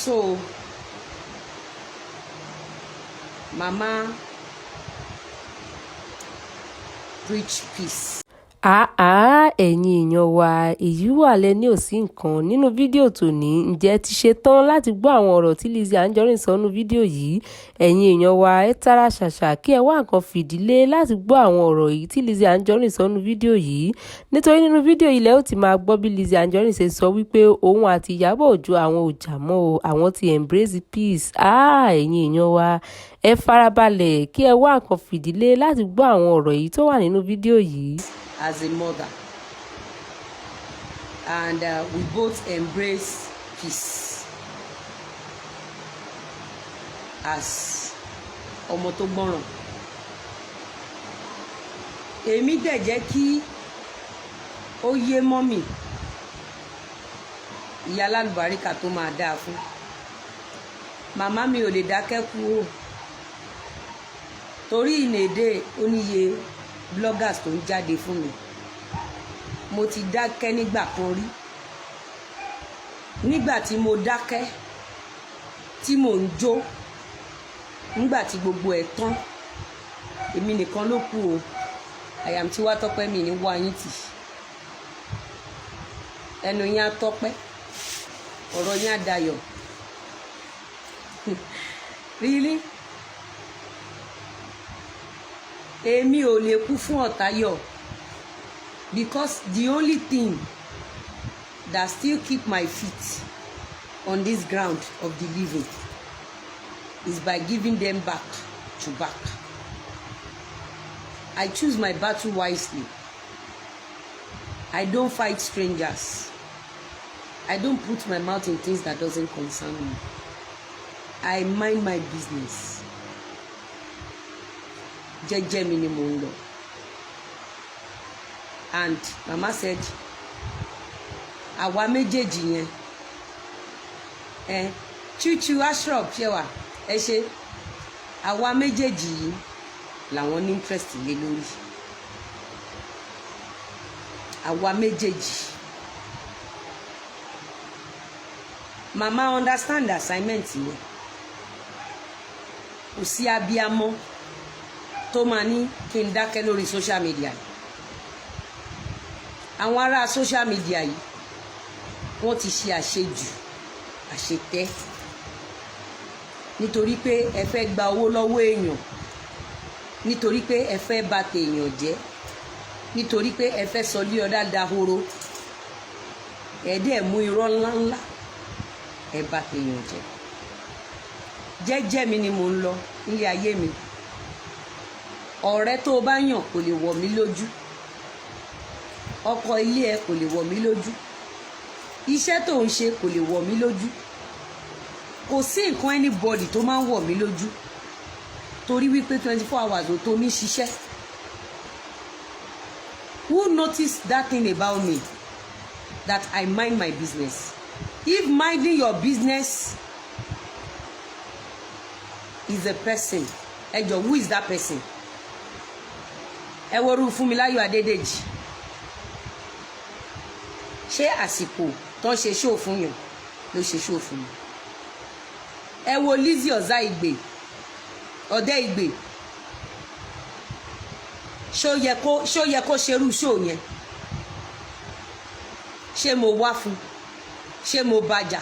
So mama preach peace. Àá, ẹ̀yin èèyàn wa, èyí wá lẹ ní ò sí nǹkan nínú fídíò tòní. Ǹjẹ́ ẹ ti ṣe tán láti gbọ́ àwọn ọ̀rọ̀ tí Lizzy Anjorin sọ nínú fídíò yìí? Ẹ̀yin èèyàn wa, ẹ tara ṣàṣà kí ẹ wá nǹkan fìdílé láti gbọ́ àwọn ọ̀rọ̀ yìí tí Lizzy Anjorin sọ nínú fídíò yìí. Nítorí nínú fídíò yìí lẹ ó ti máa gbọ́ bí Lizzy Anjorin ṣe sọ wípé òun àti Ìyábọ̀ Òjó àwọn ò jà mọ́ o, àwọn ti embrace peace. Àá, ẹ̀yin èèyàn wa, ẹ farabalẹ̀ kí ẹ wá nǹkan fìdílé láti gbọ́ àwọn ọ̀rọ̀ yìí tó wà nínú fídíò yìí. As a mother, and we both embrace peace as ọmọ tó gbọ́ràn. Èmi dẹ̀ jẹ́ kí ó yé mummy ìyá alálùbáríkà tó máa dáa fún màmá mi. Ò lè dákẹ́ kú o, torí ìnèdè oníye bloggers tó ń jáde fún mi. Mo ti dákẹ́ nígbà kan rí. Nígbà tí mo dákẹ́ tí mò ń jó, nígbà tí gbogbo ẹ̀ tán, èmi nìkan ló kù o. Àyàm tí wá tọ́pẹ́ mi ní wá yín tì, ẹnu yín á tọ́pẹ́, ọ̀rọ̀ yín á dayọ̀. Really, èmi ò lè kú fún ọ̀tayọ̀, because the only thing that still keep my feet on this ground of the living is by giving them back to back. I choose my battle wisely. I don't fight strangers. I don't put my mouth in things that doesn't concern me. I mind my business. Jẹ́jẹ́ mi ni mò ń lọ. And mama said àwa méjèèjì yẹn, ẹ chuchu ashrop ṣe wà, ẹ ṣe àwa méjèèjì yìí làwọn ní interest lé lórí àwa méjèèjì. Mama understand assignment yẹn. Kò sí abiyamọ tó máa ní kí n dákẹ́ lórí social media yìí. Àwọn ará social media yìí, wọ́n ti ṣe àṣejù, àṣetẹ́, nítorí pé ẹ fẹ́ gba owó lọ́wọ́ èèyàn, nítorí pé ẹ fẹ́ bà tèèyàn jẹ́, nítorí pé ẹ fẹ́ sọ lé ọ̀dà dahoro. Ẹ dẹ̀ mú irọ́ ńláńlá, ẹ bà tèèyàn jẹ́. Jẹ́jẹ́ mi ni mò ń lọ nílé ayé mi. Ọ̀rẹ́ tó o bá yàn kò lè wọ̀ mí lójú, ọkọ ilé ẹ kò lè wọ̀ mí lójú, iṣẹ́ tó ń ṣe kò lè wọ̀ mí lójú. Kò sí nǹkan anybody tó máa ń wọ̀ mí lójú, torí wípé 24 hours ò tó mi ṣiṣẹ́. Who notice that thing about me, that I mind my business? If minding your business is a person, ẹ jọ, who is that person? Ẹ worú Fúnmiláyọ̀ Adédèjì. Ṣé àsìkò tó ń ṣe ṣóò fún yàn ló ṣe ṣóò fún mi? Ẹ wo Lizzy ọ̀zá ìgbè ọ̀dẹ́ ìgbè. Ṣó yẹ kó ṣerú ṣó yẹn? Ṣé mo wá fún? Ṣé mo bàjà?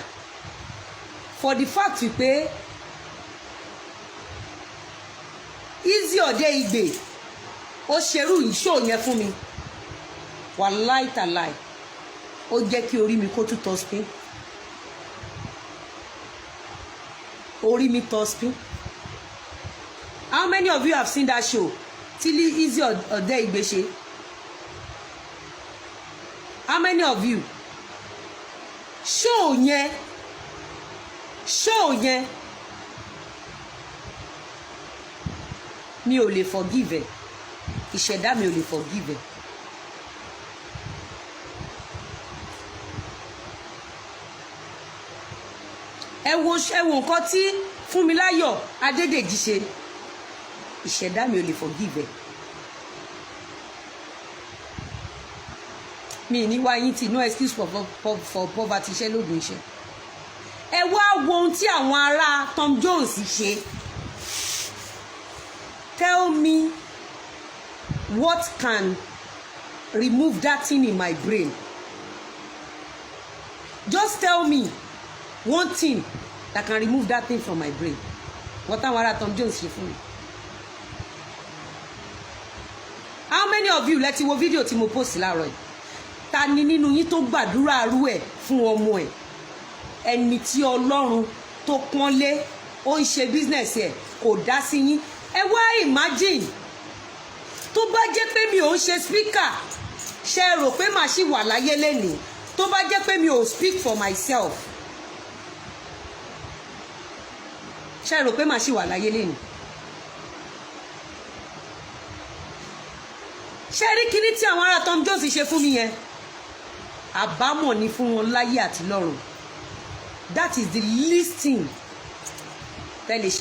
For the fact pé Lizzy ọ̀dẹ́ ìgbè ó ṣerú ìṣó yẹn fún mi, wàláì tàláì, ó jẹ́ kí orí mi kó tún tọ́ spin. Orí mi tọ́ spin. How many of you have seen that show tí Lizzy ọ̀dẹ́ ìgbé ṣe? How many of you? Show yẹn, show yẹn, mi ò lè forgive ẹ. Ìṣẹ̀dá mi ò lè forgive ẹ. Ẹ wo nǹkan tí Fúnmiláyọ̀ Adédèjì ṣe. Ìṣẹ̀dá mi ò lè forgive ẹ. Mi ní wá yín tí, no excuse for poverty. Iṣẹ́ lóògùn iṣẹ́. Ẹ wá wo ohun tí àwọn ará Tom Jones ṣe. Tell me what can remove that thing in my brain. Just tell me one thing that can remove that thing from my brain. Wọ́n táwọn ará Tom Jones ṣe fún mi. How many of you lẹ ti wo fídíò tí mo post láàárọ̀ yìí? Ta ni nínú yín tó gbàdúrà arú ẹ̀ fún ọmọ ẹ̀? Ẹni tí Ọlọ́run tó pọ́nlé, ó ń ṣe business ẹ̀, kò dá sí yín. Ẹ wá imagine, tó bá jẹ́ pé mi ò ń ṣe speaker, ṣe rò pé màá ṣì wà láyé lénìí? Tó bá jẹ́ pé mi ò speak for myself, ṣe rò pé màá ṣì wà láyé lénìí? Ṣe rí kíní tí àwọn ará Tom Jones ṣe fún mi yẹn, àbámọ̀ ni fún wọn láyé àti lọ́run. That is the least thing tẹ́ lè ṣe.